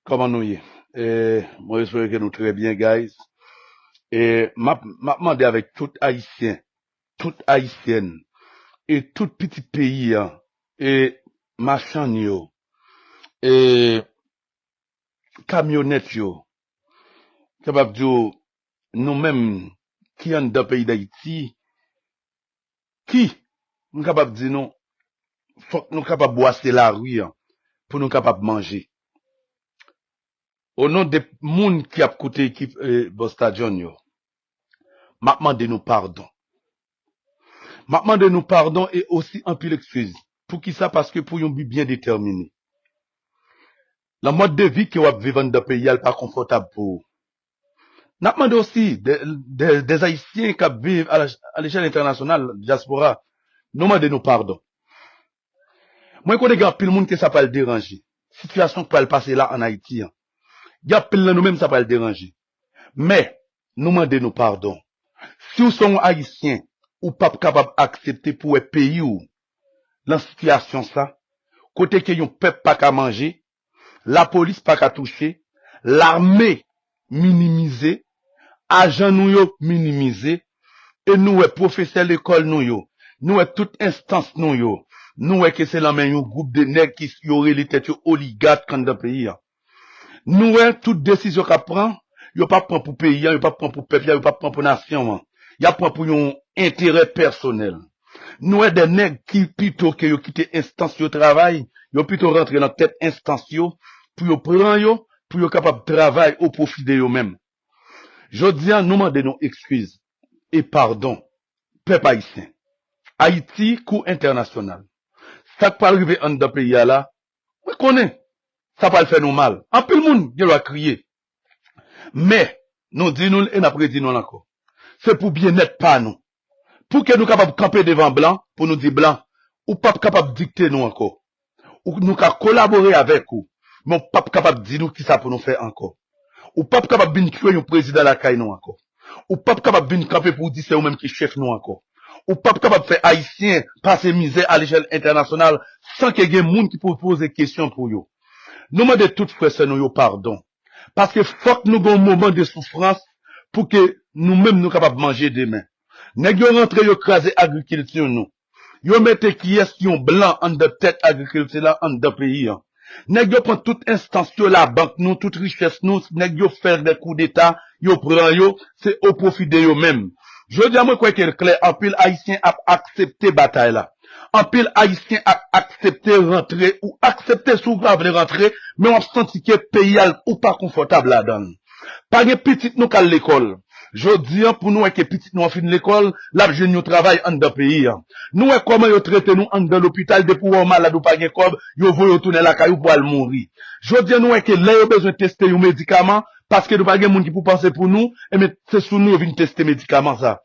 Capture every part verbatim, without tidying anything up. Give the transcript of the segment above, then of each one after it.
Kòman nou ye? E, mwen espere ke nou trè byen, guys. E, m ap, m ap mande avèk tout Ayisyen, tout Ayisyèn, e tout pitit peyi a, e machann yo, e kamyonèt yo, kapab di w, nou menm ki anndan peyi Dayiti, ki, m kapab di nou, fòk nou kapab bwase lari an pou nou kapab manje. O non de moun ki ap koute ekip, eh, Busta John yo, m ap mande nou padon. M ap mande nou padon e osi anpil ekskiz. Poukisa? Paske pou yon bi byen detèmine. Nan mòd de vi ke w ap viv anndan peyi a, l pa konfòtab pou ou. N ap mande osi de, de, de Ayisyen k ap viv a la, a lechèl entènasyonal, dyaspora, nou mande nou padon. Mwen konnen gen anpil moun ke sa pral deranje. Sitiyasyon k pral pase la ann Ayiti an. Gen anpil nan nou menm sa pral deranje. Men, nou mande nou padon. Si w se yon Ayisyen, ou p ap kapab aksepte pou w wè peyi w nan sitiyasyon sa, kote ke yon pèp pa ka manje, lapolis pa ka touche, lame minimize, ajan nou yo minimize, e nou wè pwofesè lekòl nou yo, nou wè tout enstans nou yo, nou wè ke se nan men yon gwoup de nèg ki yo rele tèt yo oligak anndan peyi a. Nou wè tout desizyon k ap pran, yo p ap pran pou peyi a, yo p ap pran pou pèp la, yo p ap pran pou nasyon an. Y ap pran pou yon enterè pèsonèl. Nou wè de nèg ki pito ke yo kite enstans yo travay, yo pito rantre nan tèt enstans yo pou yo pran yo, pou yo kapab travay o pwofi de yo menm. Jodi a, nou mande nou ekskiz e padon, pèp ayisyen. Ayiti, kou entènasyonal. Sa k pral rive anndan peyi a la, mwen konnen sa pral fè nou mal. Anpil moun gen dwa kriye. Men, nou di nou l e n ap redi nou l ankò. Se pou byennèt pa nou. Pou ke nou kapab kanpe devan blan, pou nou di blan, ou p ap kapab dikte nou ankò. Ou, nou ka kolabore avèk ou, men ou p ap kapab di nou kisa pou nou fè ankò. Ou p ap kapab vin tchwe yon prezidan lakay nou ankò. Ou p ap kapab vin kanpe pou w di se ou menm ki chèf nou ankò. Ou p ap kapab fè Ayisyen pase mizè a lechèl entènasyonal san ke gen moun ki pou poze kesyon pou yo. Nou mande tout frè sè nou yo padon. Paske fòk nou gen yon moman de soufrans pou ke nou menm nou kapab manje demen. Nèg yo rantre, yo kraze agrikilti nou. Yo mete kiyès? Yon blan anndan tèt agrikilti la, anndan peyi an. Nèg yo pran tout enstans yo, labank nou, tout richès nou, nèg yo fè de koudeta, yo pran yo, se o pwofi de yo menm. Jodi a, mwen kwè ke l klè, anpil Ayisyen ap aksepte batay la. Anpil Ayisyen ap aksepte rantre, ou aksepte si w pa vle rantre, men w ap santi ke peyi a, ou pa konfòtab ladan l. Pa gen pitit nou k al lekòl. Jodi a, pou nou wè ke pitit nou an fin lekòl, l ap jwenn yon travay anndan peyi a. Nou wè kòman yo trete nou anndan lopital, depi w wè w malad, ou pa gen kòb, yo voye w tounen lakay ou pou al mouri. Jodi a, nou wè ke lè yo bezwen teste yon medikaman, paske nou pa gen moun ki pou panse pou nou, ebyen, se sou nou yo vin teste medikaman sa.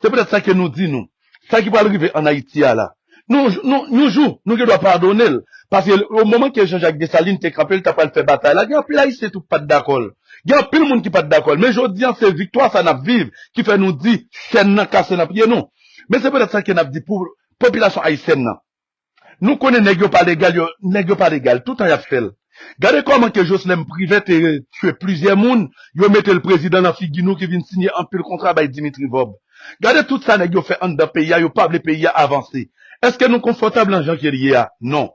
Se poutèt sa ke nou di nou, sa ki pral rive ann Ayiti a la, nou, nou, yon jou, nou gen dwa padone l. Paske o moman ke Jean Jacques Dessalines te kanpe, l ta pral fè batay la, gen anpil Ayisyen tou ki pa t dakò l. Gen anpil moun ki pa t dakò l. Men jodi a, se viktwa sa n ap viv ki fè nou di, chèn nan kase nan pye nou. Men se poutèt sa ke n ap di pou popilasyon ayisyèn nan, nou konnen nèg yo pa legal, yo, nèg yo pa legal, toutan y ap fè l. Gade kòman ke Jocelerme Privert te tchwe plizyè moun, yo mete l prezidan nan figi nou ki vin siyen anpil kontra bay Dimitri Vorbe. Gade tout sa nèg yo fè anndan peyi a, yo pa vle peyi a avanse. Èske nou konfòtab nan jan ke l ye a? Non.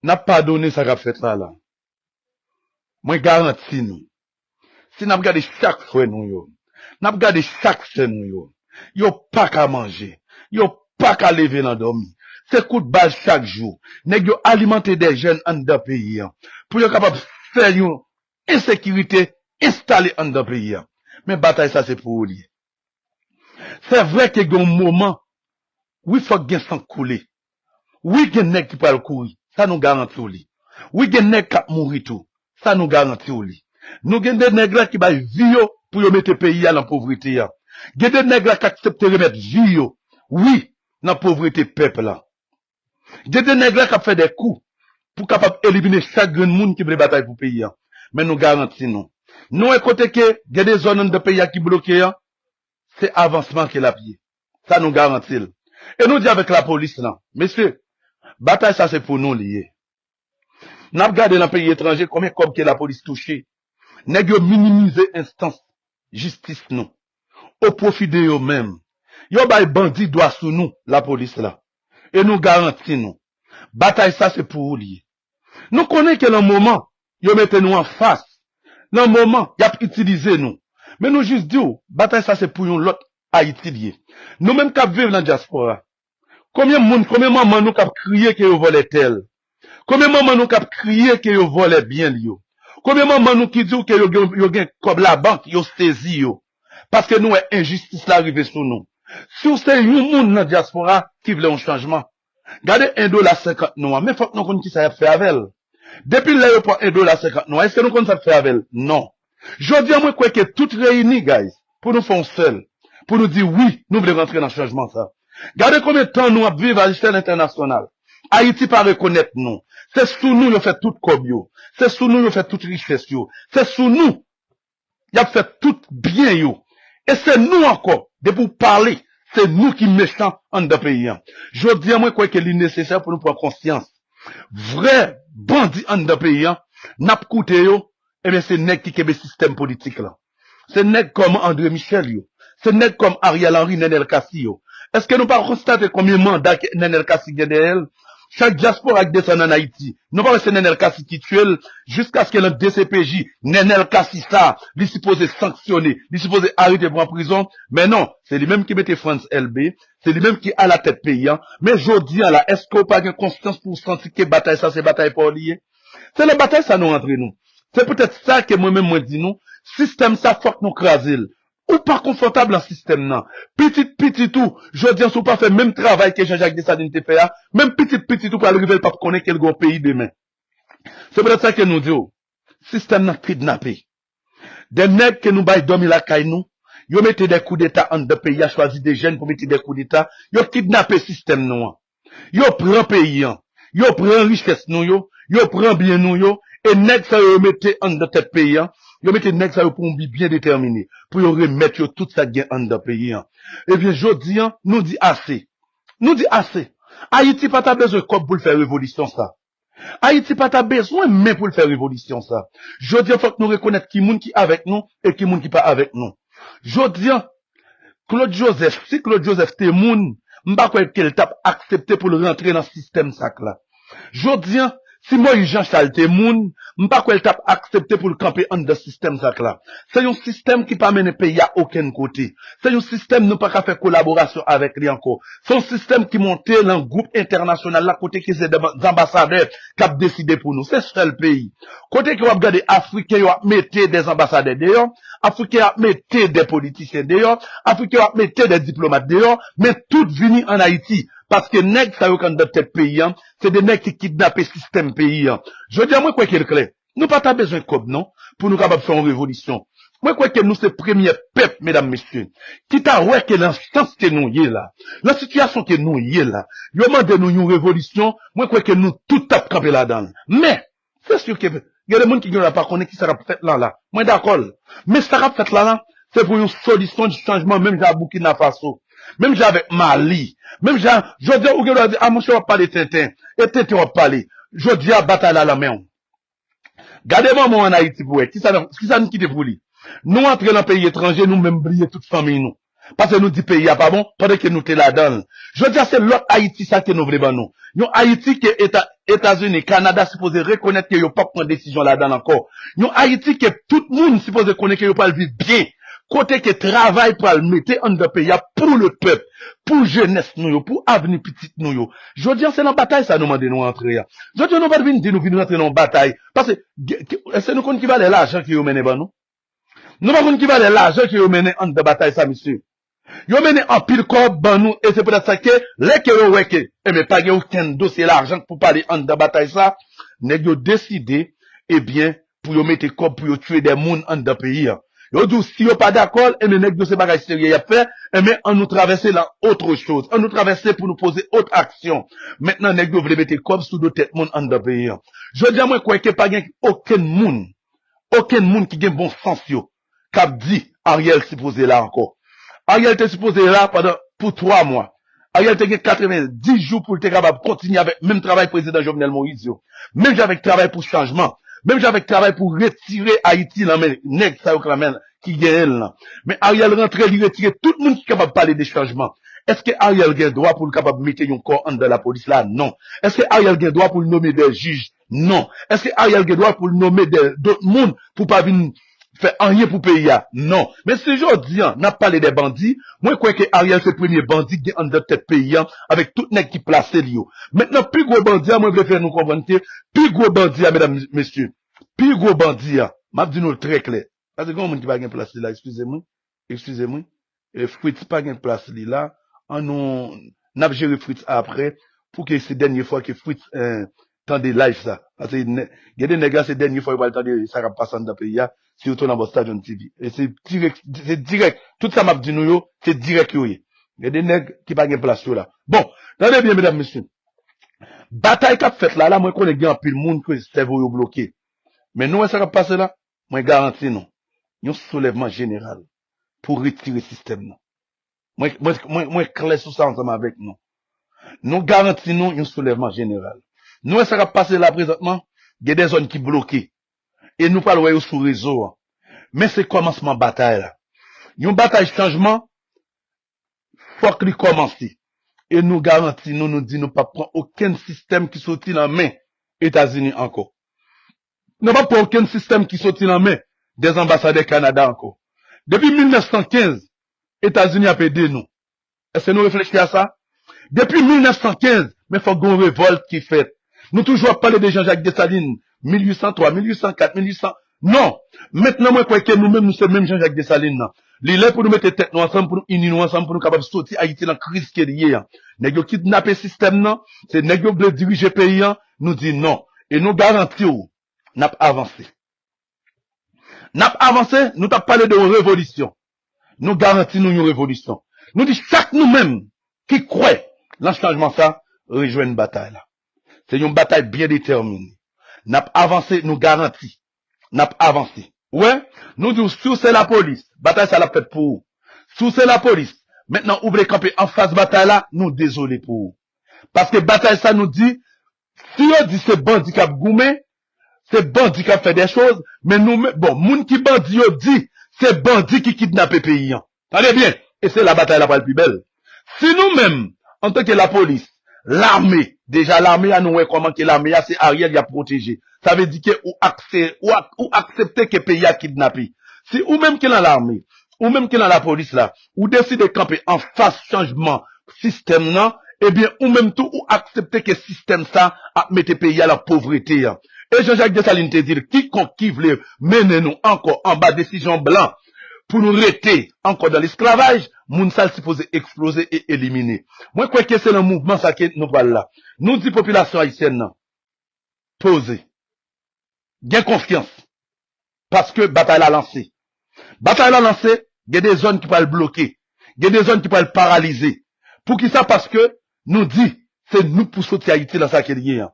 N ap padone sa k ap fèt la, la. Mwen garanti nou, si n ap gade chak frè nou yo, n ap gade chak sè nou yo, yo pa ka manje, yo pa ka leve nan dòmi. Se kout bal chak jou. Nèg yo alimante de jèn anndan peyi a pou yo kapab fè yon ensekirite enstale anndan peyi a. Men batay sa se pou ou li ye. Se vre ke gen yon moman, wi, fòk gen san k koule. Wi, gen nèg ki pral kouri. Sa nou garanti w li. Wi, gen nèg k ap mouri tou. Sa nou garanti w li. Nou gen de nèg la ki bay vi yo pou yo mete peyi a nan povrete a. Gen de nèg la k aksepte remèt vi yo, wi, nan povrete pèp la. Gen de nèg la k ap fè de kou pou kapab elimine chak grenn moun ki vle batay pou peyi a. Men nou garanti nou. Nou wè kote ke gen de zòn anndan peyi a ki bloke a, se avansman ke l ap ye. Sa nou garanti l. E nou di avèk lapolis lan, mesye, batay sa se pou nou li ye. N ap gade nan peyi etranje konbyen kòb ke lapolis touche. Nèg yo minimize enstans jistis nou. O pwofi de yo menm. Yo bay bandi dwa sou nou, lapolis la. E nou garanti nou. Batay sa se pou ou li ye. Nou konnen ke nan moman yo mete nou anfas, nan moman y ap itilize nou. Men nou jis di w, batay sa se pou yon lòt Ayiti li ye. Nou menm k ap viv nan dyaspora, konbyen moun, konbyen manman nou k ap kriye ke yo vòlè tè? Konbyen manman nou k ap kriye ke yo vòlè byen li yo? Konbyen manman nou ki di w ke yo gen, yo gen kòb labank, yo sezi yo? Paske nou wè enjistis la rive sou nou. Si w se yon moun nan dyaspora ki vle yon chanjman, gade en dola senkant nou an, men fòk nou konn kisa y ap fè avè l. Depi lè yo pran en dola senkant nou an, èske nou konn sa k fè avè l? Non. Jodi a, mwen kwè ke tout reyini, guys, pou nou fè yon sèl, pou nou di wi, nou vle rantre nan chanjman sa. Gade konbyen tan nou ap viv a echèl entènasyonal. Ayiti pa rekonèt nou. Se sou nou yo fè tout kòb yo. Se sou nou yo fè tout richès yo. Se sou nou y ap fè tout byen yo. E se nou ankò, depi w pale, se nou ki mechan anndan peyi a. Jodi a, mwen kwè ke li nesesè pou nou pran konsyans. Vrè bandi anndan peyi a, n ap koute yo, ebyen, se nèg ki kenbe sistèm politik la. Se nèg kòm André Michel yo. Se nèg kòm Ariel Henry, Nenel Cassy yo. Èske nou pa konstate konbyen manda ke Nenel Cassy gen dèyè l? Chak dyaspora ki desann ann Ayiti, nou pa wè se Nenel Cassy ki tiye l, jiskaske nan D C P J, Nenel Cassy sa, li sipoze sanksyone, li sipoze arete pran prizon, men non, se li menm ki mete Frantz Elbé, se li menm ki alatèt peyi a. Men jodi a la, èske w pa gen konsyans pou w santi ke batay sa se batay pa w li ye? Se nan batay sa nou rantre nou. Se poutèt sa ke mwen menm mwen di nou, sistèm sa fòk nou kraze l. Ou pa konfòtab nan sistèm nan. Pitit pitit ou, jodi a si w pa fè menm travay ke Jean Jacques Dessalines te fè a, menm pitit pitit ou pral rive l p ap konnen ke l gen yon peyi demen. Se poutèt sa ke nou di w, sistèm nan kidnape. De nèg ke nou bay dòmi lakay nou, yo mete de koudeta anndan peyi a, chwazi de jèn pou mete de koudeta, yo kidnape sistèm nou an. Yo pran peyi an. Yo pran richès nou yo. Yo pran byen nou yo. E nèg sa yo, yo mete anndan tèt peyi an. Yo mete nèg sa yo pou yon bi byen detèmine. Pou yo remèt yo tout sa k gen anndan peyi an. Ebyen, jodi an, nou di ase. Nou di ase. Ayiti pa ta bezwen kòb pou l fè revolisyon sa. Ayiti pa ta bezwen men pou l fè revolisyon sa. Jodi an, fòk nou rekonèt ki moun ki avèk nou e ki moun ki pa avèk nou. Jodi an, Claude Joseph, si Claude Joseph te moun, m pa kwè ke l t ap aksepte pou l rantre nan sistèm sa k la. Jodi an, si Moïse Jean Charles te moun, m pa kwè l t ap aksepte pou l kanpe anndan sistèm sa k la. Se yon sistèm ki pa mennen peyi a okenn kote. Se yon sistèm nou pa ka fè kolaborasyon avèk li ankò. Se yon sistèm ki monte nan gwoup entènasyonal la kote ke se de, zanbasadè k ap deside pou nou. Se sèl peyi. Kote ke w ap gade Afriken yo ap mete de zanbasadè deyò, Afriken ap mete de politisyen deyò, Afriken yo ap mete de diplomat deyò, men tout vini ann Ayiti. Paske nèg sa yo k anndan tèt peyi an, se de nèg ki kidnape sistèm peyi an. Jodi a, mwen kwè ke l klè. Nou pa ta bezwen kòb non, pou nou kapab fè yon revolisyon. Mwen kwè ke nou se premyè pèp, medam, mesye, ki ta wè ke nan sans ke nou ye la, nan sitiyasyon ke nou ye la, yo mande nou yon revolisyon, mwen kwè ke nou tout t ap kanpe ladan l. Men, se si ke gen de moun ki gen la pa konnen ki sa k ap fèt la la. Mwen dakò l. Men sa k ap fèt la la, se pou yon solisyon de chanjman, menm jan ak Burkina Faso, menm jan avèk Mali, menm jan, jodi a, ou gen dwa di, a monchè, w ap pale tenten, e tenten w ap pale. Jodi a, batay la nan men w. Gade manman w ann Ayiti pou wè. Kisa, kisa n kite pou li? Nou antre nan peyi etranje, nou menm bliye tout fanmiy nou. Paske nou di peyi a pa bon, pandan ke nou te ladan l. Jodi a, se lòt Ayiti sa ke nou vle ban nou. Yon Ayiti ke Eta, Etazini, Kanada sipoze rekonèt ke yo p ap pran desizyon ladan l ankò. Yon Ayiti ke tout moun sipoze konnen ke yo pral viv byen. Kote ke travay pral mete anndan peyi a pou le pèp, pou jenès nou yo, pou avni pitit nou yo. Jodi a, se nan batay sa nou mande nou antre a. Jodi a, nou pa t vin di nou vin rantre nan yon batay. Paske, ge-, ke, èske nou konn ki valè lajan ke yo mennen ban nou? Nou pa konn ki valè lajan ke yo mennen anndan batay sa, mesye. Yo mennen anpil kòb ban nou, e se poutèt sa ke, lè ke yo wè ke, enben, pa gen okenn dosye lajan pou pale anndan batay sa, nèg yo deside, ebyen, pou yo mete kòb pou yo tiye de moun anndan peyi a. Yo di w si yo pa dakò, enben, nèg yo se bagay serye y ap fè, enben, ann nou travèse la autre chose. Ann nou travèse pou nou poze ot aksyon. Mentnan, nèg yo vle mete kòb sou do tèt moun anndan peyi a. Jodi a, mwen kwè ke pa gen okenn moun, okenn moun ki gen bon sans yo, k ap di Ariel sipoze la ankò. Ariel te sipoze la pandan, pou twa mwa. Ariel te gen katrevenndis jou pou l te kapab kontinye avèk menm travay prezidan Jovenel Moïse yo. Menm jan avèk travay pou chanjman. Menm jan avèk travay pou retire Ayiti nan men nèg sa yo k nan men l, ki genyen l lan. Men Ariel rantre, li retire tout moun ki kapab pale de chanjman. Èske Ariel gen dwa pou l kapab mete yon kò anndan lapolis la? Non. Èske Ariel gen dwa pou l nome de jij? Non. Èske Ariel gen dwa pou l nome de, dòt moun pou pa vin fè anyen pou peyi a? Non. Men si jodi a, n ap pale de bandi, mwen kwè ke Ariel se premye bandi ki gen anndan tèt peyi a, avèk tout nèg ki plase li yo. Mentnan, pi gwo bandi a, mwen vle fè nou konprann ke pi gwo bandi a, medam, mesye, pi gwo bandi a, m ap di nou l trè klè. Paske gen yon moun ki pa gen plas li la, eskize m wi. Eskize m wi. E, Fritz pa gen plas li la. An nou, n ap jere Fritz apre. Pou ke se dènye fwa ke Fritz, eh, tande live sa. Paske nè- gen de nèg la, se dènye fwa yo pral tande sa k ap pase anndan peyi a. Si yo tounen bò Star John T V. E se dirèk, se dirèk. Tout sa m ap di nou yo, se dirèk yo ye. Gen de nèg ki pa gen plas yo la. Bon, tande byen, medam, mesye. Batay k ap fèt la, la, mwen konnen gen anpil moun ke sèvo yo bloke. Men nou wè sa k ap pase la? Mwen garanti nou, yon soulèvman jeneral pou retire sistèm nan. Mwen, mwen, mwen, mwen klè sou sa ansanm avèk nou. Nou garanti nou yon soulèvman jeneral. Nou wè sa k ap pase la prezantman? Gen de zòn ki bloke. E nou pral wè yo sou rezo a. Men se kòmansman batay la. Yon batay chanjman, fòk li kòmanse. E nou garanti nou, nou di nou p ap pran okenn sistèm ki soti nan men Etazini ankò. Nou p ap pran okenn sistèm ki soti nan men dèzanbasadè Kanada ankò. Depi mil nèf san kenz, Etazini ap ede nou. Èske nou reflechi a sa? Depi mil nèf san kenz, men fòk gen yon revòlt ki fèt. Nou toujou ap pale de Jean-Jacques Dessalines, mil uit san twa, mil uit san kat, mil uit san. Non! Mentnan, mwen kwè ke nou menm, nou se menm Jean-Jacques Dessalines nan. Li lè pou nou mete tèt nou ansanm, pou nou ini nou ansanm, pou nou kapab soti Ayiti nan kriz ke li ye an. Nèg yo kidnape sistèm nan, se nèg yo vle dirije peyi an, nou di non. E nou garanti w, n ap avanse. N ap avanse, nou t ap pale de yon revolisyon. Nou garanti nou yon revolisyon. Nou di chak nou menm ki kwè nan chanjman sa, rejwenn batay la. Se yon batay byen detèmine. N ap avanse, nou garanti. N ap avanse. Ou wè, nou di w, si w se lapolis, batay sa l ap fèt pou ou. Si w se lapolis, mentnan ou vle kanpe anfas batay la, nou dezole pou ou. Paske batay sa nou di, si yo di se bandi k ap goumen, se bandi k ap fè de choz, men nou menm, bon, moun ki bandi yo di, se bandi ki kidnape peyi an. Tande byen, e se la batay la pral pi bèl. Si nou menm, antanke lapolis, lame, deja lame a, nou wè kòman ke lame a, se Ariel y ap pwoteje. Sa vle di ke ou akse-, ou ak-, ou aksepte ke peyi a kidnape. Si ou menm ki nan lame, ou menm ki nan lapolis la, ou deside kanpe anfas chanjman sistèm nan, ebyen, ou menm tou, ou aksepte ke sistèm sa ap mete peyi a nan povrete an. E Jean-Jacques Dessalines te di l, kikonk ki vle mennen nou ankò anba desizyon blan pou nou rete ankò nan lesklavaj, moun sa l sipoze eksploze e elimine. Mwen kwè ke se nan mouvman sa ke nou pral la. Nou di popilasyon ayisyèn nan, poze. Gen konfyans. Paske batay la lanse. Batay la lanse, gen de zòn ki pral bloke. Gen de zòn ki pral paralize. Poukisa? Paske nou di, se nou k pou soti Ayiti nan sa ke l ye an.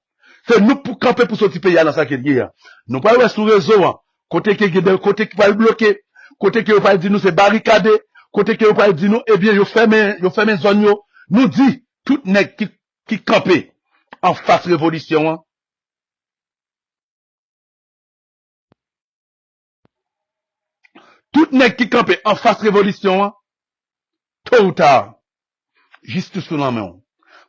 Se nou k pou kanpe pou soti peyi a nan sa ke l ye an. Nou pral wè sou rezo an, kote ke gen de kote ki pral bloke, kote ke yo pral di nou se barikade, kote ke yo pral di nou, ebyen, yo fèmen, yo fèmen zòn yo. Nou di, tout nèg ki, ki kanpe anfas revolisyon an, tout nèg ki kanpe anfas revolisyon an, to ou ta, jistis ou nan men w.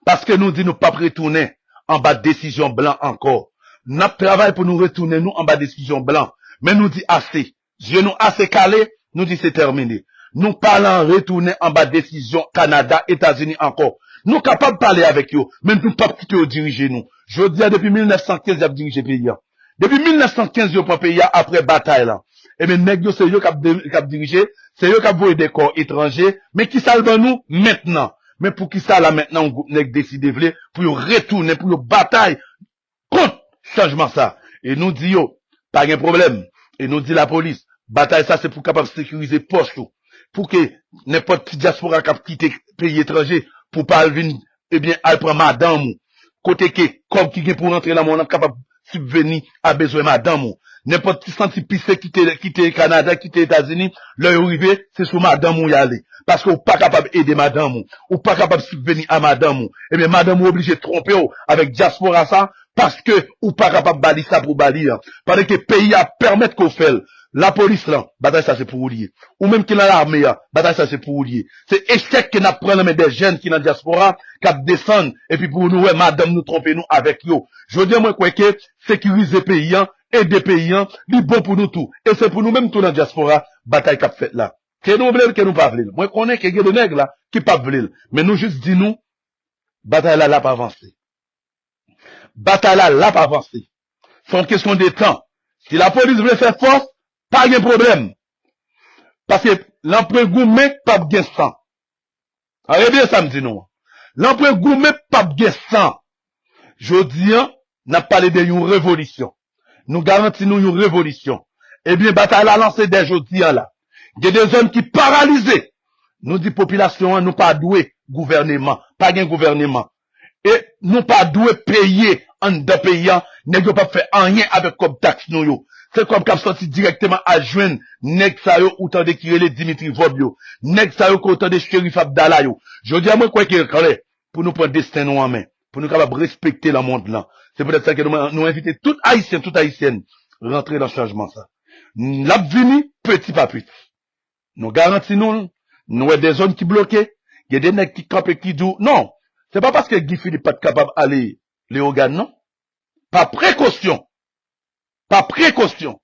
Paske nou di nou p ap retounen anba desizyon blan ankò. N ap travay pou nou retounen nou anba desizyon blan. Men nou di ase. Zye nou ase kale, nou di se tèmine. Nou pa nan retounen anba desizyon Kanada, Etazini ankò. Nou kapab pale avèk yo, men nou p ap kite yo dirije nou. Jodi a, depi mil nèf san kenz, y ap dirije peyi a. Depi mil nèf san kenz, yo pran peyi a apre batay la. Ebyen, nèg yo, se yo k ap de-, k ap dirije, se yo k ap voye de kò etranje. Men kisa l ban nou mentnan? Men poukisa la mentnan yon gwoup nèg deside vle pou yo retounen, pou yo batay kont chanjman sa? E nou di yo, pa gen pwoblèm. E nou di lapolis, batay sa se pou kapab sekirize pòch ou. Pou ke nenpòt ti dyaspora k ap kite peyi etranje, pou pa al vin, ebyen, al pran madanm ou. Kote ke kòb ki gen pou rantre nan men w lan kapab sibveni a bezwen madanm ou. Nenpòt ti santi pise ki te, ki te Kanada, ki te Etazini, lè yo rive, se sou madanm ou y ale. Paske ou pa kapab ede madanm ou. Ou pa kapab sibveni a madanm ou. Ebyen, madanm ou oblije twonpe w avèk dyaspora sa, paske ou pa kapab ba li sa pou w ba li an. Pandan ke peyi a pèmèt ke w fè l. Lapolis lan, batay sa se pou ou li ye. Ou menm ki nan lame a, batay sa se pou ou li ye. Se echèk ke n ap pran nan men de jèn ki nan dyaspora, k ap desann, epi pou nou wè madanm nou twonpe nou avèk yo. Jodi a, mwen kwè ke sekirize peyi an, ede peyi an, li bon pou nou tou. E se pou nou menm tou nan dyaspora, batay k ap fèt la. Ke nou vle l, ke nou pa vle l. Mwen konnen ke gen de nèg la ki p ap vle l. Men nou jis di nou, batay la, l ap avanse. Batay la, l ap avanse. Se yon kesyon de tan. Si lapolis vle fè fòs, pa gen pwoblèm. Paske lan pwen goumen, p ap gen san. Tande byen sa m di nou an. Lan pwen goumen, p ap gen san. Jodi an, n ap pale de yon revolisyon. Nou garanti nou yon revolisyon. Ebyen, batay la lanse dè jodi an la. Gen de zòn ki paralize. Nou di popilasyon an, nou pa dwe gouvèneman. Pa gen gouvèneman. E nou pa dwe peye anndan peyi a, nèg yo p ap fè anyen avèk kòb taks nou yo. Se kòb k ap sòti dirèkteman al jwenn nèg sa yo ou tande ki rele Dimitri Vòb yo. Nèg sa yo ke w tande Cherif Abdallah yo. Jodi a, mwen kwè ke l klè pou nou pran desten nou an men, pou nou kapab respekte lanmond lan. Se poutèt sa ke nou, nou envite tout Ayisyen, tout Ayisyèn, rantre nan chanjman sa. L ap vini, peti pa peti. Nou garanti nou l, nou wè de zòn ki bloke, gen de nèg ki kanpe ki di w, non, se pa paske Guy Philippe pa t kapab ale Leyogàn, non. Pa prekosyon, pa prekosyon,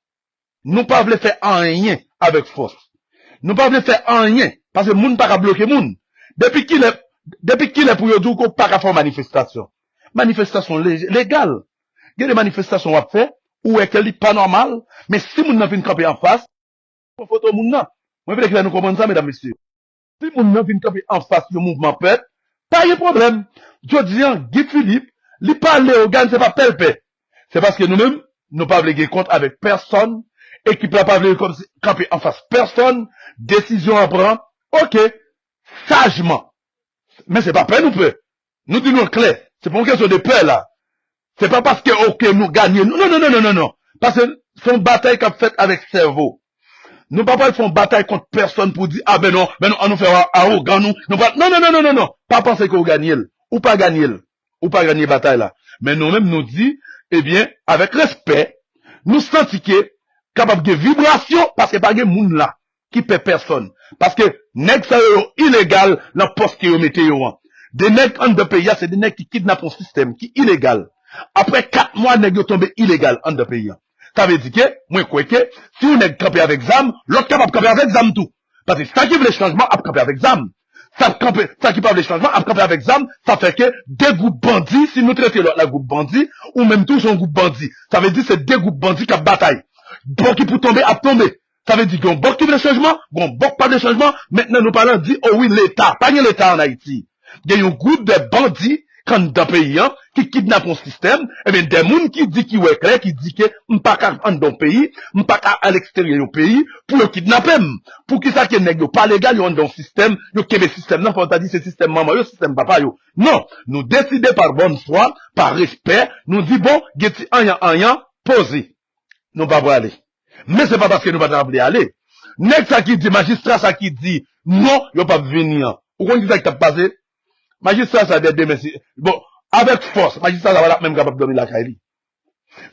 nou pa vle fè anyen avèk fòs. Nou pa vle fè anyen, paske moun pa ka bloke moun. Depi kilè, depi kilè pou yo di w ke w pa ka fè yon manifestasyon? Manifestasyon le-, legal. Gen de manifestasyon w ap fè, ou wè ke li pa nòmal, men si moun nan vin kanpe anfas, pran foto moun nan. Mwen vle ke nou konprann sa, medam, mesye. Si moun nan vin kanpe anfas yon mouvman pèp, pa gen pwoblèm. Jodi an, Guy Philippe, li pa Leyogàn, se pa pèlpè. Se paske nou menm, nou pa vle gen kont avèk pèsonn, ekip la pa vle kòmsi kanpe anfas pèsonn, desizyon an pran, oke, sajman. Men se pa pè nou pè. Nou di nou klè, se pa yon kesyon de pè la. Se pa paske, oke, nou ganye. Non, non, non, non, non, non. Paske se yon batay k ap fèt avèk sèvo. Nou pa pral fè yon batay kont pèsonn pou di, a, ben non, ben non, an nou fè awogan nou. Nou pa, non, non, non, non, non, non. Pa panse ke w ganye l. Ou pa ganye l. Ou pa ganye batay la. Men nou menm, nou di, ebyen, avèk respè, nou santi ke kapab gen vibrasyon, paske pa gen moun la ki pè pèsonn. Paske nèg sa yo, yo ilegal nan pòs ke yo mete yo an. De nèg anndan peyi a, se de nèg ki kidnape yon sistèm ki ilegal. Apre kat mwa, nèg yo tonbe ilegal anndan peyi a. Sa vle di ke, mwen kwè ke, si yon nèg kanpe avèk zam, lòt kapab kanpe avèk zam tou. Paske sa ki vle chanjman ap kanpe avèk zam. Sa k kanpe, sa ki pa vle chanjman ap kanpe avèk zam, sa fè ke de gwoup bandi, si nou trete lòt la gwoup bandi, ou menm tou se yon gwoup bandi. Sa vle di se de gwoup bandi k ap batay. Bò ki pou tonbe ap tonbe. Sa vle di gen yon bò ki vle chanjman, gen yon bò k pa vle chanjman. Mentnan nou pa nan di, o wi, Leta. Pa gen Leta ann Ayiti. Gen yon gwoup de bandi k anndan peyi an, ki kidnape yon sistèm, ebyen, de moun ki di ki wè klè, ki di ke m pa ka anndan yon peyi, m pa ka al eksteryè yon peyi, pou yo kidnape m. Poukisa ke nèg yo pa legal, yo anndan yon sistèm, yo kenbe sistèm nan, fò w ta di se sistèm manman yo, sistèm papa yo. Non, nou deside pa bòn fwa, pa respè, nou di, bon, gen ti anyan anyan, poze. Nou pa prale. Men se pa paske nou pa ta vle ale. Nèg sa ki di, majistra sa ki di, non, yo p ap vini an. Ou konn kisa ki t ap pase? Majistra sa dè demen, si, bon, avèk fòs, majistra sa pa t ap menm kapab dòmi lakay li.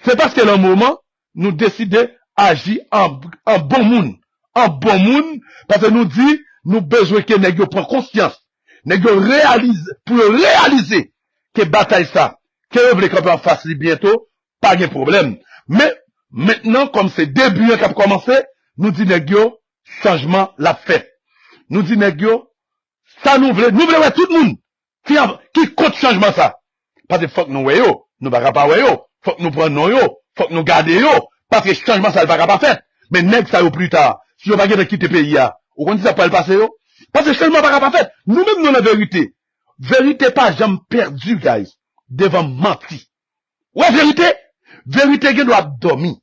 Se paske nan moman, nou deside aji an, an bon moun. An bon moun, paske nou di, nou bezwen ke nèg yo pran konsyans. Nèg yo reyalize, pou yo reyalize ke batay sa, ke yo vle kanpe anfas li byento, pa gen pwoblèm. Men, mentnan, kòm se debi an k ap kòmanse, nou di nèg yo, chanjman l ap fèt. Nou di nèg yo, sa nou vle, nou vle wè tout moun ki, ki kont chanjman sa. Paske fòk nou wè yo, nou pa ka pa wè yo. Fòk nou pran non yo, fòk nou gade yo. Paske chanjman sa, li pa ka pa fèt. Men nèg sa yo, pli ta, si yo pa gentan kite peyi a, ou konn kisa k pral pase yo? Paske chanjman pa ka pa fèt. Nou menm, nou nan verite. Verite pa janm pèdi, guys, devan manti. Ou wè verite? Verite gen dwa ap dòmi.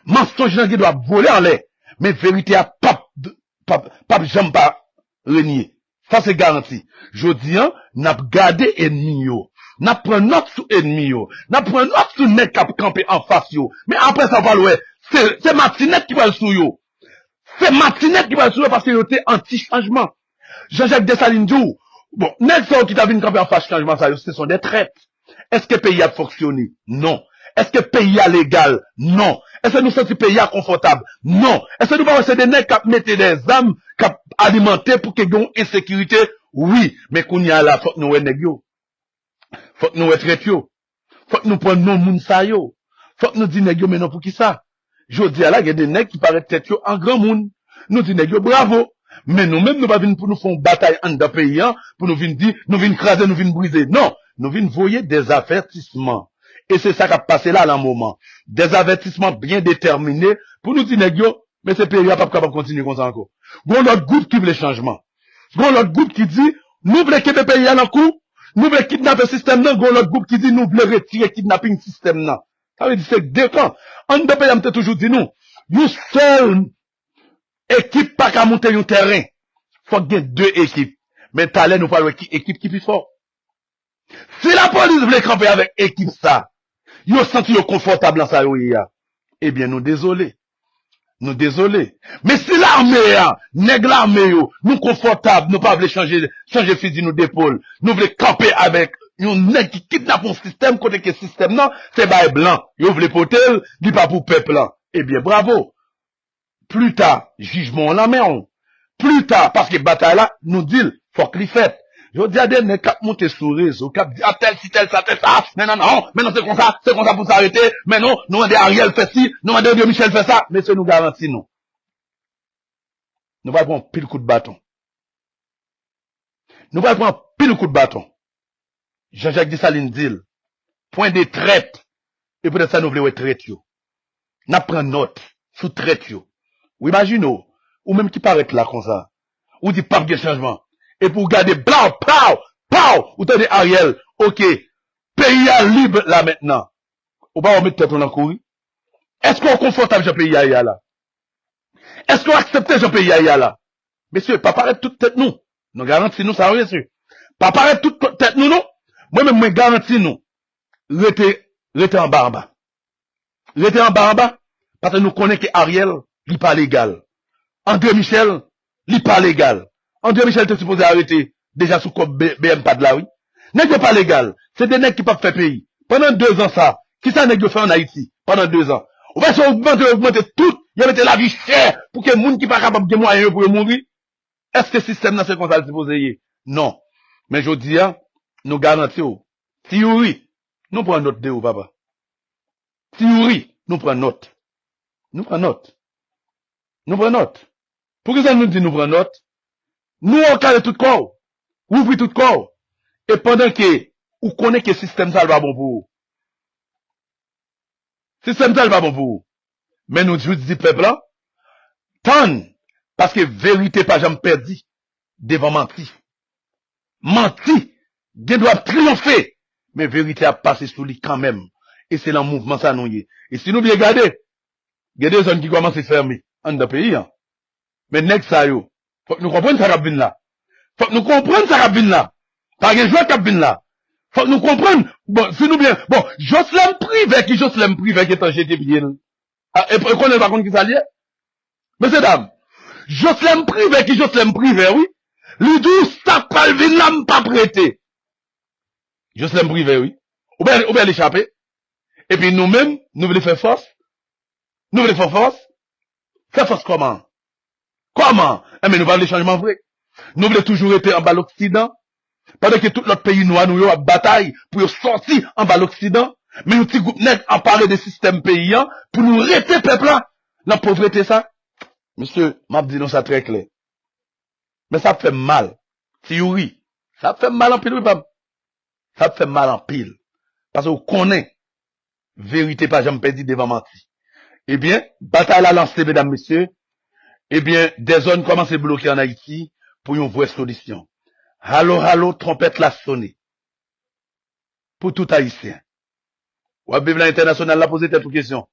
Mansonj lan gen dwa ap vole anlè. Men verite a p ap, p ap, p ap janm pa renye. Sa se garanti. Jodi an, n ap gade ènmi yo. N ap pran nòt sou ènmi yo. N ap pran nòt sou nèg k ap kanpe anfas yo. Men apre sa, w pral wè, Se, se Matinèt ki pral sou yo. Se Matinèt ki pral sou yo paske yo te anti chanjman. Jean-Jacques Dessalines di w, bon, nèg sa yo ki ta vin kanpe anfas chanjman sa yo, ce sont des traîtres. Èske peyi a ap fonksyone? Non. Èske peyi a legal? Non. Èske nou santi peyi a konfòtab? Non. Èske nou pa wè se de nèg k ap mete de zam, k ap alimante pou ke gen yon ensekirite? Wi, men kounye a la, fòk nou wè nèg yo. Fòk nou wè trèt yo. Fòk nou pran non moun sa yo. Fòk nou di nèg yo, men non, poukisa? Jodi a la, gen de nèg ki parèt tèt yo an granmoun. Nou di nèg yo bravo. Men nou menm, nou pa vin pou nou fè yon batay anndan peyi a, pou nou vin di, nou vin kraze, nou vin brize. Non, nou vin voye dèzavètisman. E se sa k ap pase la, lan moman. Dèzavètisman byen detèmine pou nou di nèg yo, men se peyi a p ap kapab kontinye konsa ankò. Gon lòt gwoup ki vle chanjman. Gon lòt gwoup ki di, nou vle kenbe peyi a nan kou, nou vle kidnape sistèm nan. Gon lòt gwoup ki di, nou vle retire kidnaping sistèm nan. Sa vle di se de kan. Anndan peyi a, m te toujou di nou, yon sèl ekip pa ka moute yon tèren. Fòk gen de ekip. Men talè nou pral wè ki ekip ki pi fò. Si lapolis vle kanpe avèk ekip sa, yo santi yo konfòtab lan sa yo ye a, ebyen nou dezole. Nou dezole. Men si lame a, nèg lame yo, nou konfòtab, nou pa vle chanje, chanje fizi nou depòl, nou vle kanpe avèk yon nèg ki kidnape yon sistèm kote ke sistèm nan, se bay blan. Yo vle pote l, li pa pou pèp lan. Ebyen, bravo. Pli ta, jijman an lan men w. Pli ta, paske batay la, nou di l, fòk li fèt. Jodi a, de nèg k ap monte sou rezo, k ap di, a, tèl si, tèl sa, tèl sa, men non, non, men non, se konsa, se konsa pou sa rete, men non, nou mande Ariel fè si, nou mande André Michel fè sa, mesye, nou garanti nou. Nou pral pran anpil kout baton. Nou pral pran anpil kout baton. Jean-Jacques Dessalines di l, pwen de trèt. E poutèt sa nou vle wè trèt yo. N ap pran nòt sou trèt yo. Ou imajine w, ou menm ki parèt la konsa, ou di p ap gen chanjman. Epi w gade, blaw, paw, paw, ou tande Ariel, oke, peyi a lib la mentnan. Ou pa wè w met tèt ou nan kouri? Èske w konfòtab jan peyi a ye a la? Èske w aksepte jan peyi a ye a la? Mesye, pa parèt tout tèt nou. Nou garanti nou sa, wi, mesye. Pa parèt tout tèt nou, non. Mwen menm, mwen garanti nou. Rete, rete anba, anba. Rete anba, anba. Paske nou konnen ke Ariel, li pa legal. André Michel, li pa legal. André Michel te sipoze arete deja sou kòb B M pad la, wi. Nèg yo pa legal. Se de nèg ki p ap fè peyi. Pandan de zan sa, kisa nèg yo fè ann Ayiti pandan de zan? Ou panse yo ogmante, yo ogmante tout, yo mete lavi chè pou ke moun ki pa kapab gen mwayen yo pou yo mouri? Èske sistèm nan se konsa l sipoze ye? Non. Men jodi a, nou garanti w, Ti Youri, nou pran nòt de ou, papa. Ti Youri, nou pran nòt. Nou pran nòt. Nou pran nòt. Poukisa nou di nou pran nòt? Nou wè w kale tout kò w. Ou ouvri tout kò w. E pandan ke ou konnen ke sistèm sa a pa bon pou ou. Sistèm sa a pa bon pou ou. Men nou jis di pèp la, tann, paske verite pa janm pèdi devan manti. Manti gen dwa ap triyonfe, men verite ap pase sou li kanmenm. E se lan mouvman sa nou ye. E si nou byen gade, gen de zòn ki kòmanse fèmen anndan peyi a. Men nèg sa yo, fòk nou konprann sa k ap vin la. Fòk nou konprann sa k ap vin la. Pa gen jwèt k ap vin la. Fòk nou konprann. Bon, si nou byen, bon, Joslèn Privè ki Joslèn Privè gentan jete pye l. A, e, e konnen l pa konn kisa l ye? Mesye dam, Joslèn Privè ki Joslèn Privè, wi. Li di w sa k pral vin la, m p ap rete. Joslèn Privè, wi. Oubyen, oubyen li chape. Epi nou menm, nou vle fè fòs. Nou vle fè fòs? Fè fòs kòman? Kòman? Enben, nou pa vle chanjman vre. Nou vle toujou rete anba loksidan. Pandan ke tout lòt peyi nwa nou yo ap batay pou yo sòti anba loksidan, men yon ti gwoup nèg anpare de sistèm peyi a pou nou rete pèp la lan povrete sa. Mesye, m ap di nou sa trè klè. Men sa ap fè m mal. Ti Youri, sa ap fè m mal anpil, wi, pa m. Sa ap fè m mal anpil. Paske w konnen, verite pa janm pèdi devan manti. Ebyen, batay la lanse, medam, mesye. Ebyen, de zòn kòmanse bloke ann Ayiti pou yon vrè solisyon. Halo, halo, twonpèt la sone. Pou tout Ayisyen. W ap viv lan entènasyonal la, poze tèt ou kesyon.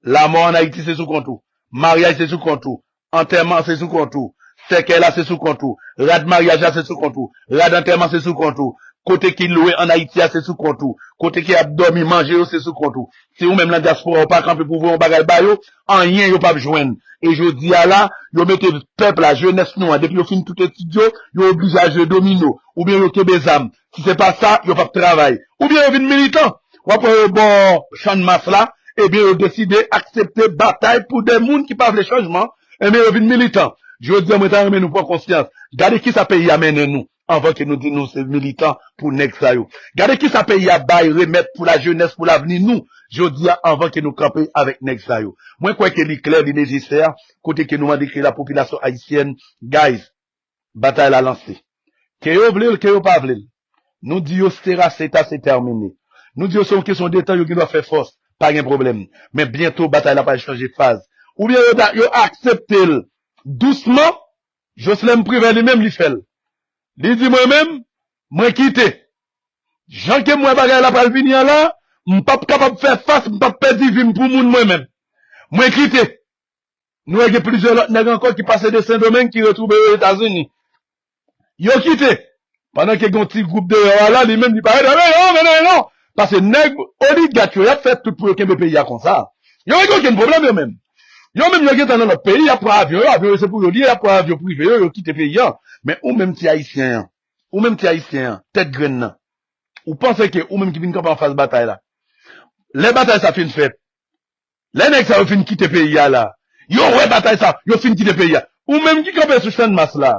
Lanmò ann Ayiti se sou kont ou. Maryaj se sou kont ou. Antèman se sou kont ou. Sèkèy la se sou kont ou. Rad maryaj la se sou kont ou. Rad antèman se sou kont ou. kote ki lwe ann Ayiti a, se sou kont ou. Kote ki ap dòmi, manje yo, se sou kont ou. Si ou menm nan dyaspora, ou pa kanpe pou voye yon bagay ba yo, anyen yo p ap jwenn. E jodi a la, yo mete pèp la, jenès nou an, depi yo fin tout etid yo, yo oblije al jwe domino, oubyen yo kenbe zam. Si se pa sa, yo p ap travay. Oubyen yo vin militan. W ap wè yo bò Channmas la, ebyen yo deside aksepte batay pou de moun ki pa vle chanjman, ebyen yo vin militan. Jodi a, mwen ta renmen nou pran konsyans. Gade kisa peyi a mennen nou anvan ke nou di nou se militan pou nèg sa yo. Gade kisa peyi a bay remèt pou lajenès, pou lavni nou, jodi a, anvan ke nou kanpe avèk nèg sa yo. Mwen kwè ke li klè, li nesesè, kote ke nou mande ke lapopilasyon ayisyèn, guys, batay la lanse. Ke yo vle l, ke yo pa vle l. Nou di yo se rase ta, se tèmine. Nou di yo se yon kesyon de tan, yo gen dwa fè fòs, pa gen pwoblèm. Men byento, batay la pral chanje faz. Oubyen yo, ta- yo aksepte l dousman, Jocelyn Privè li menm li fè l. Li di mwen menm, mwen kite. Jan ke m wè bagay la pral vini an la, m p ap kapab fè fas, m p ap pèdi vi m pou moun mwen menm. Mwen kite. Nou wè gen plizyè lòt nèg ankò ki pase de Sendomeng ki retwouve yo Etazini. Yo kite. Pandan ke gen yon ti gwoup deyò a la, li menm li pa rete, men non, men non, men non. Paske nèg oligach yo, y ap fè tout pou yo kenbe peyi a konsa. Yo pa gen okenn pwoblèm yo menm. Yo menm yo gentan nan lòt peyi, y ap pran avyon yo, avyon yo se pou yo li ye, y ap pran avyon prive yo, yo kite peyi a. Men ou menm ti ayisyen an, ou menm ti ayisyen an, tèt grenn nan, ou panse ke ou menm ki vin kanpe anfas batay la, lè batay sa fin fèt, lè nèg sa yo fin kite peyi a la, yo wè batay sa, yo fin kite peyi a. Ou menm ki kanpe sou Channmas la,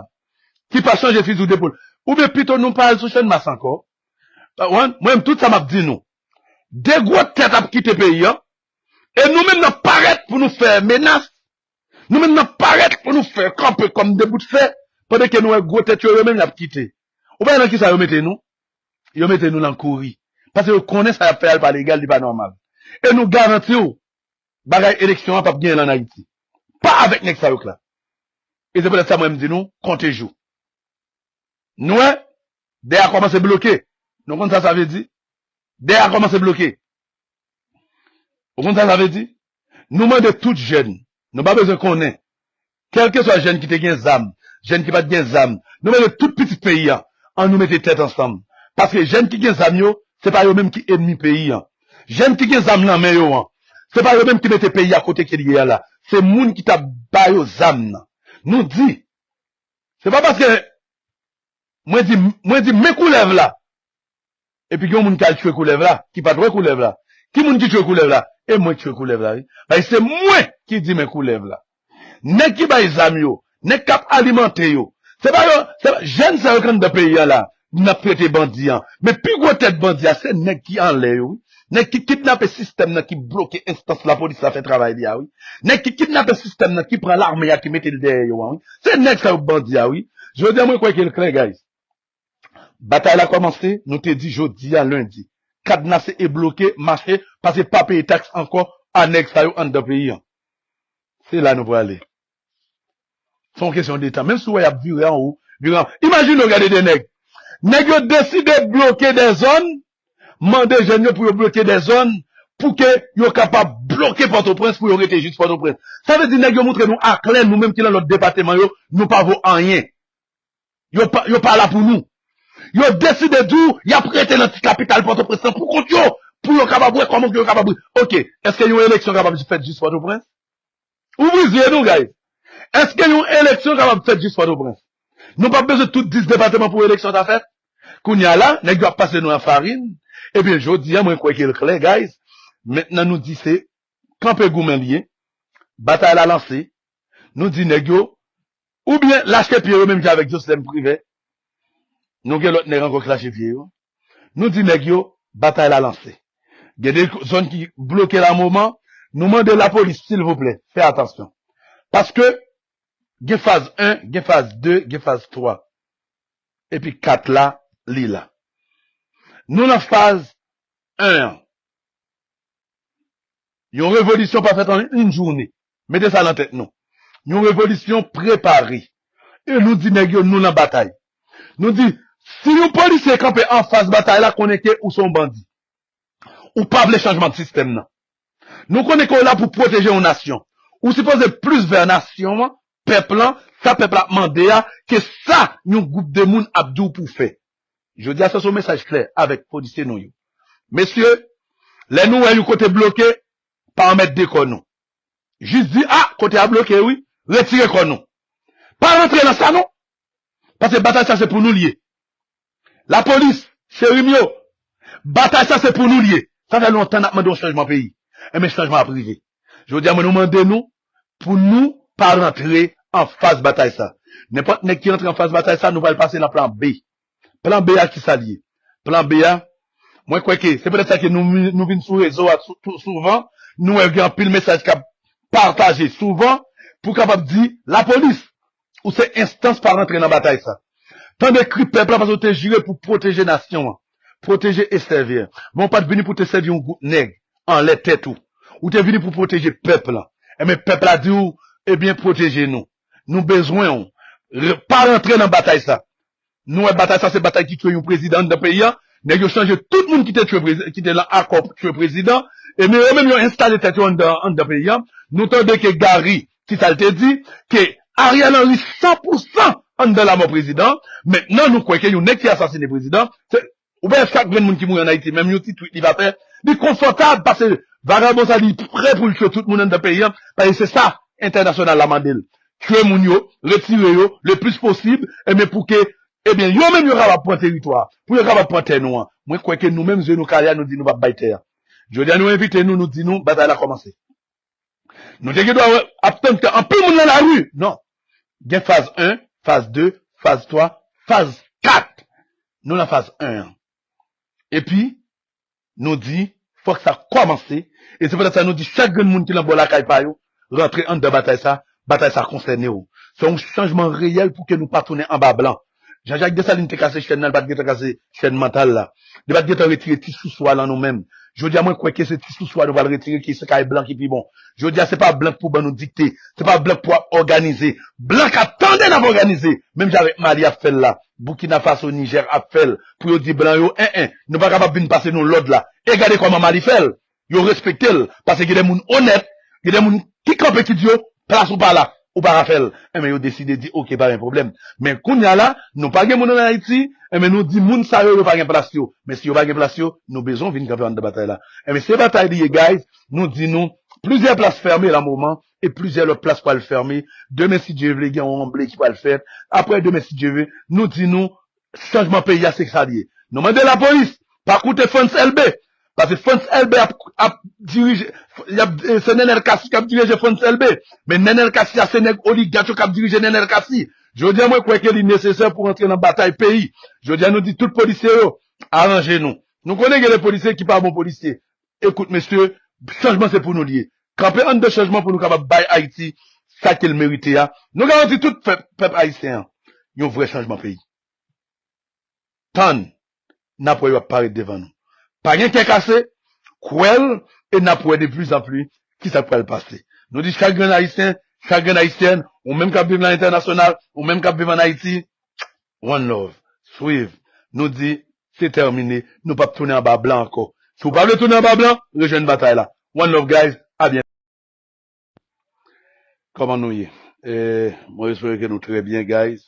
ki pa chanje fizi w depol, oubyen pito nou pa al sou Channmas ankò. Ou konprann? Mwen menm, tout sa m ap di nou, de gwo tèt ap kite peyi a, e nou menm n ap parèt pou nou fè menas, nou menm n ap parèt pou nou fè kanpe kòm de bout fè, pandan ke nou wè gwo tèt yo, yo menm y ap kite. Ou pa wè nan kisa yo mete nou? Yo mete nou nan kouri. Paske yo konnen sa y ap fè a, li pa legal, li pa nòmal. E nou garanti w, bagay eleksyon an p ap genyen l ann Ayiti. Pa avèk nèg sa yo k la. E se poutèt sa mwen m di nou, konte jou. Nou wè, dèyè a kòmanse bloke. Nou konn sa sa vle di? Dèyè a kòmanse bloke. Ou konn sa sa vle di? Nou mande tout jèn, nou pa bezwen konnen. Kèlkeswa jèn ki te gen zam, jèn ki pa t gen zam, nou mande tout pitit peyi a, ann nou mete tèt ansanm. Paske jèn ki gen zam yo, se pa yo menm ki ènmi peyi a. Jèn ki gen zam nan men yo an, se pa yo menm ki mete peyi a kote ke l ye a la. Se moun ki t ap ba yo zam nan. Nou di, se pa paske mwen di, mwen di, men koulèv la. Epi gen yon moun k al tchwe koulèv la, ki pa t wè koulèv la. Ki moun ki tchwe koulèv la? E mwen k tchwe koulèv la, wi. Bay se mwen ki di men koulèv la. Nèg ki bay zam yo, nèg k ap alimante yo. Se pa yo, se pa, jèn sa yo k anndan peyi a la, n ap trete bandi an. Men pi gwo tèt bandi a, se nèg ki anlè yo, wi. Nèg ki kidnape sistèm nan, ki bloke enstans lapolis la fè travay li a, wi. Nèg ki kidnape sistèm nan, ki pran lame a, ki mete l dèyè yo an, wi. Se nèg sa yo k bandi a, wi. Jodi a, mwen kwè ke l klè, guys. Batay la kòmanse, nou te di jodi a lendi. Kadnase e bloke mache, paske pa peye taks ankò a nèg sa yo anndan peyi an. Se la nou prale. Se yon kesyon de tan. Menm si w wè y ap vire anwo, vire anwo. Imajine w gade de nèg. Nèg yo deside bloke de zòn, mande jèn yo pou yo bloke de zòn, pou ke yo kapab bloke Pòtoprens, pou yo rete jis Pòtoprens. Sa vle di nèg yo montre nou aklè, nou menm ki nan lòt depatman yo, nou pa vo anyen. Yo pa, yo pa la pou nou. Yo deside di w y ap rete nan ti kapital Pòtoprens lan pou kont yo, pou yo kapab wè kòman yo kapab. Oke, èske yon eleksyon kapab fèt jis Pòtoprens? Ouvri zye nou, guys. Èske yon eleksyon kapab fèt jis Pòtoprens? Nou p ap bezwen tout dis depatman pou eleksyon ta fèt. Kounye a la, nèg yo ap pase nou nan farin. Ebyen, jodi a, mwen kwè ke l klè, guys. Mentnan nou di se kanpe goumen li ye. Batay la lanse. Nou di nèg yo, oubyen lache pye yo menm jan avèk Jocelyn Privè. Nou gen lòt nèg ankò ki lache pye yo. Nou di nèg yo, batay la lanse. Gen de zòn ki bloke la moman. Nou mande lapolis, silvouplè, fè atansyon. Paske gen faz en, gen faz de, gen faz twa. Epi kat la, li la. Nou nan faz en an. Yon revolisyon pa fèt an yon jounen. Mete sa nan tèt nou. Yon revolisyon prepare. E nou di nèg yo, nou nan batay. Nou di, si yon polisye kanpe anfas batay la, konnen ke ou se yon bandi. Ou pa vle chanjman sistèm nan. Nou konnen ke w la pou pwoteje yon nasyon. Ou sipoze plis vè nasyon an, pèp lan, sa pèp la ap mande a, ke sa yon gwoup de moun ap di w pou w fè. Jodi a, sa se yon mesaj klè avèk polisye nou yo. Mesye, lè nou wè yon kote bloke, pa anmède kò nou. Jis di, a, kote a bloke, wi, retire kò nou. Pa rantre nan sa, non. Paske batay sa se pou nou l ye. Lapolis, cheri m yo, batay sa se pou nou l ye. Sa fè lontan n ap mande yon chanjman peyi. Enben, chanjman ap rive. Jodi a, mwen, nou mande nou pou nou pa rantre anfas batay sa. Nenpòt nèg ki rantre anfas batay sa, nou pral pase nan plan B. Plan B a, ki sa l ye? Plan B a, mwen kwè ke se poutèt sa ke nou, nou vin sou rezo a sou- tou- souvan, nou wè gen anpil mesaj k ap pataje souvan pou kapab di lapolis, ou se enstans pa rantre nan batay sa. Tande kri pèp la paske ou te jire pou pwoteje nasyon an, pwoteje Estèvyè. Men ou pa t vini pou te sèvi yon gwoup nèg anlè tèt ou. Ou te vini pou pwoteje pèp la. Enben pèp la di w, ebyen pwoteje nou. Nou bezwen w. Re- pa rantre nan batay sa. Nou wè batay sa se batay ki tchwe yon prezidan anndan peyi a. Nèg yo chanje tout moun ki te tchwe prezi- ki te lan akò pou tchwe prezidan. Ebyen yo menm yo enstale tèt yo anndan anndan peyi a. Nou tande ke Gary, ki sa l te di, ke Ariel Henry san pou san anndan lanmò prezidan. Mentnan nou kwè ke yon nèg ki asasine prezidan, se ou wè chak grenn moun ki mouri ann Ayiti, menm yon ti tweet li pa fè, li konfòtab paske vagabon sa li prè pou l tchwe tout moun anndan peyi a. Paske se sa entènasyonal la mande l. Tchwe moun yo, retire yo le plis posib, enben pou ke, ebyen yo menm yo kapab pran teritwa, pou yo kapab pran tè nou an. Mwen kwè ke nou menm zye nou kale a, nou di nou p ap bay tè a. Jodi a nou envite nou, nou di nou batay la kòmanse. Nou te gen dwa ap tann ke anpil moun nan lari. Non. Gen faz en, faz de, faz twa, faz kat. Nou nan faz en an. Epi nou di fòk sa kòmanse. E se poutèt sa nou di chak grenn moun ki lan bò lakay pa yo rantre anndan batay sa. Batay sa konsène w. Se yon chanjman reyèl pou ke nou pa tounen anba blan. Jean Jacques Dessalines te kase chèn nan, li pa t gentan kase chèn mantal la. Li pa t gentan retire ti sousou a lan nou menm. Jodi a mwen kwè ke se ti sousou a nou pral retire ki se kay blan ki pi bon. Jodi a se pa blan k pou ban nou dikte. Se pa blan k pou ap òganize. Blan k ap tande n ap òganize. Menm jan avèk Mali ap fè l la. Burkina Faso, Niger ap fè l. Pou yo di blan yo, en en, nou pa kapab vin pase nou lòd la. E gade kòman Mali fè l. Yo respekte l. Paske gen de moun onèt, gen de moun ki kanpe ki di yo, plas ou pa la, ou pa ka fè l. Enben yo deside di, oke, pa gen pwoblèm. Men kounye a la, nou pa gen moun ann Ayiti, enben nou di moun sa yo, yo pa gen plas yo. Men si yo pa gen plas yo, nou bezwen vin kanpe anndan batay la. Enben se batay li ye, guys. Nou di nou, plizyè plas fèmen lan moman, e plizyè lòt plas pral fèmen. Demen, si Dye vle, gen yon ranble ki pral fèt. Apre demen, si Dye vle, nou di nou, chanjman peyi a, se sa l ye. Nou mande lapolis, pa koute Frantz Elbé. Paske Frantz Elbé ap, ap dirije, y ap, eh, se Nenel Cassy k ap dirije Frantz Elbé. Men Nenel Cassy a se nèg oligach yo k ap dirije Nenel Cassy. Jodi a mwen kwè ke li nesesè pou rantre nan batay peyi. Jodi a nou di tout polisye yo, aranje nou. Nou konnen gen de polisye ki pa bon polisye. Ekout mesye, chanjman se pou nou li ye. Kanpe anndan chanjman pou nou kapab bay Ayiti sa ke l merite a. Nou garanti tout pèp, pèp ayisyen an yon vrè chanjman peyi. Tann, n ap wè yo ap parèt devan nou. Pa gen kè kase, kwè l, e n ap wè de pli zan pli kisa k pral pase. Nou di chak grenn ayisyen, chak grenn ayisyèn, ou menm k ap viv nan entènasyonal, ou menm k ap viv ann Ayiti, one love, swiv. Nou di, se tèmine, nou p ap tounen anba blan ankò. Si w pa vle tounen anba blan, rejwenn batay la. One love, guys, a byento. Kòman nou ye? Eh, mwen espere ke nou trè byen, guys.